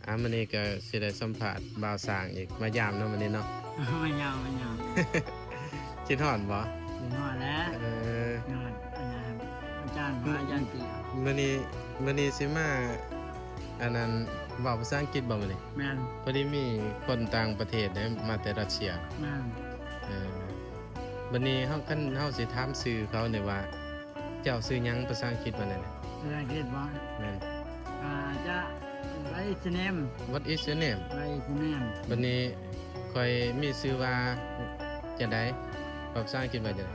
ອ່າ ມື້ນີ້ກໍຊິໄດ້ສຳພາດບ່າວຊ້າງອີກ ມາຢາມເນາະມື້ນີ້ເນາະ. ມາຢາມ ມາຢາມ. ຄິດຮອດບໍ່? ຄິດຮອດແຫຼະ. ເອີ ຮອດ ອາຈານ ອາຈານຕີ. ມື້ນີ້ ມື້ນີ້ຊິມາ ອັນນັ້ນ ເວົ້າພາສາອັງກິດບໍ່ມື້ນີ້? ແມ່ນ. ພໍດີມີຄົນຕ່າງປະເທດເດ້ ມາແຕ່ຣັດເຊຍ. ແມ່ນ. ເອີ ບັດນີ້ເຮົາ ຄັນເຮົາຊິຖາມຊື່ເຂົານີ້ວ່າ ເຈົ້າຊື່ຫຍັງ ພາສາອັງກິດວ່າແນວໃດ? ພາສາອັງກິດບໍ່? ແມ່ນ. ອາ ຈະ What is your name? What is your name? What is your name? ບັດນີ້ຂ້ອຍມີຊື່ວ່າ ຈັ່ງໃດ? ເວົ້າພາສາອັງກິດວ່າຈັ່ງໃດ?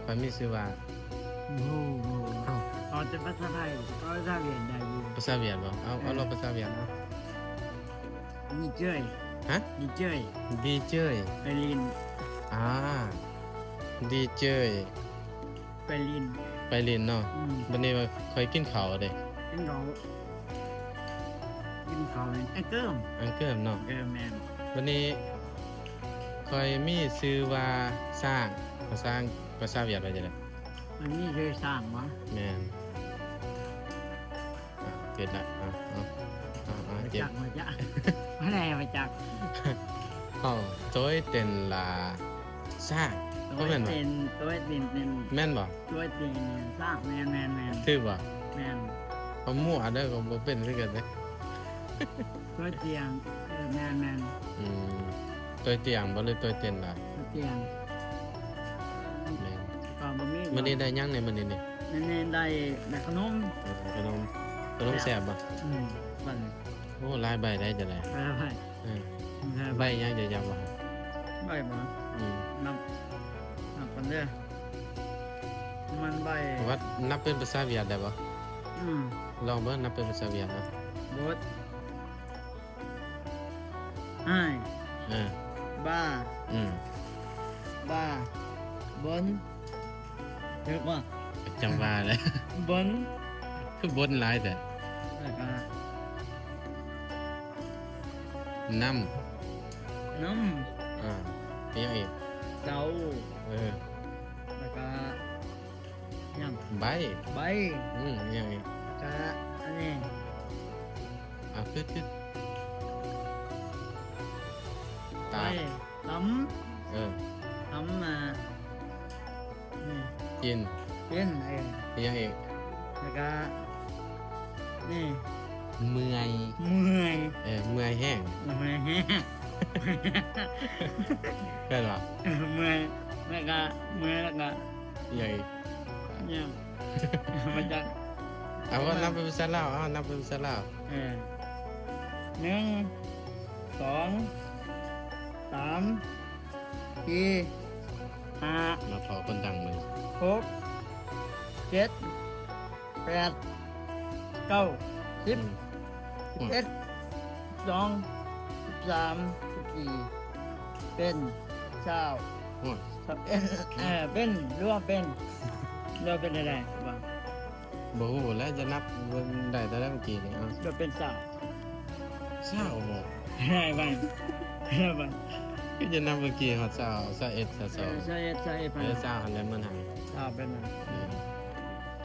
ຂ້ອຍມີຊື່ວ່າ ໂອ້ໂຫ ເອົ້າ ເອົາແຕ່ພາສາໄທ ເອົາພາສາຫວຽດໄດ້ຢູ່. ພາສາຫວຽດບໍ່? ເອົາ ເອີ ເອົາລອງພາສາຫວຽດເນາະ. ດີເຈີຍ. ຮະ? ດີເຈີຍ. ດີເຈີຍ. ໄປຫຼິ້ນ. ອາ ດີເຈີຍ. ໄປຫຼິ້ນ ໄປຫຼິ້ນເນາະ. ອືມ ບັດນີ້ວ່າຂ້ອຍກິນເຂົ້າເດ້. ກິນເຂົ້າ ກິນເຂົ້າແມ່ນອັງເກີມ ອັງເກີມເນາະ. ເອີ ແມ່ນ. ບັດນີ້ຂ້ອຍມີຊື່ວ່າຊ້າງ ພາສາ ພາສາຫວຽດວ່າຈັ່ງໃດ? ມັນມີຊື່ຊ້າງຫວາ? ແມ່ນ. ອ່າ ເກັດລະ ອ່າ ເອົາ ອ່າ ເກັດ ມາຈາກ ມາຈາກ ມາແລ້ວ ມາຈາກ ເອົ້າ ໂຕຍເຕັນລາຊ້າງ ບໍ່ແມ່ນຫວາ? ໂຕຍເຕັນ ໂຕຍເຕັນ ແມ່ນບໍ່? ໂຕຍເຕັນຊ້າງ ແມ່ນໆໆ ຖືກບໍ່? ແມ່ນ. ເຂົາມົ້ວເດີ ເຂົາບໍ່ເປັນຄືກັນເດ້. ໂຕຍຕຽງ ເອີ ແມ່ນໆ. ອືມ ໂຕຍຕຽງບໍ່ ຫຼືໂຕຍເຕັນລະ? ໂຕຍຕຽງ. ແມ່ນ. ກໍບໍ່ມີ ມື້ນີ້ໄດ້ຫຍັງແດ່ມື້ນີ້ນີ້? ມື້ນີ້ໄດ້ ໄດ້ຂະໜົມ. ເອີ ຂະໜົມ ຂະໜົມແຊບບໍ່? ອືມ ບັດນີ້ ໂອ້ ຫຼາຍໃບໄດ໋ ຈະໄດ້ ຫຼາຍໃບ. ເອີ ຫຼາຍໃບ. ໃບຫຍັງ ຈະຢາກວ່າ ໃບບໍ່? ອືມ ນັບ ນັບກ່ອນເດີ ມັນໃບ ວ່ານັບເປັນພາສາຫວຽດໄດ້ບໍ່? ອືມ ລອງເບິ່ງ ນັບເປັນພາສາຫວຽດເນາະ. ບົດ ອ້າຍ ເອີ ບາ ອືມ ບາ ບົນ ຖືກບໍ່? ຈັ່ງວ່າແຫຼະ ບົນ ຄືບົນຫຼາຍແທ້? ແລ້ວກະ ນຳ ນຳ ອ່າ ອີຫຍັງອີກ? ເສົາ ເອີ ແລ້ວກະ ຫຍັງ? ໃບ ໃບ ອືມ ອີຫຍັງອີກ? ກະ ອັນນີ້ ອ່າ ຄື ຄື ຕາ ໃບ ຕຳ ເອີ ຕຳ ອ່າ ນີ້ ກິນ ກິນ ເອີ ອີຫຍັງອີກ? ແລ້ວກະ ນີ້ ເມື່ອຍ ເມື່ອຍ ເອີ ເມື່ອຍແຮງ ເມື່ອຍແຮງ ແມ່ນບໍ່? ເອີ ເມື່ອຍ ແລ້ວກະ ເມື່ອຍ ແລ້ວກະ ຫຍັງອີກ? ຫຍັງ? ມາຈາກ ເອົາ ນັບເປັນພາສາລາວ ເອົາ ນັບເປັນພາສາລາວ. ເອີ ໜຶ່ງ ສອງ ສາມ ສີ່ ຫ້າ ມາພໍ້ຄົນດັງມື້ ຫົກ ເຈັດ ແປດ ເກົ້າ ສິບ ອືມ ສິບເອັດ ສິບສອງ ສິບສາມ ສິບສີ່ ເປັນ ຊາວ ໂອ້ຍ ຊາວເອັດ ເອີ ເປັນ ຫຼືວ່າເປັນ ຫຼືວ່າເປັນໄດ້ ບໍ່ ບໍ່ຮູ້ແລ້ວ ຈະນັບເບິ່ງໄດ້ເທົ່າໃດເມື່ອກີ້ນີ້ ເອົາ ລວມເປັນຊາວ ຊາວບໍ່? ໄດ້ໄປ ໄດ້ໄປ ຄືຈະນັບເມື່ອກີ້ຮອດຊາວ ຊາວເອັດ ຊາວສອງ ເອີ ຊາວເອັດ ຊາວເອັດ ເອີ ຊາວຫັ້ນແຫຼະ ມັນຫາ ຊາວເປັນ ເອີ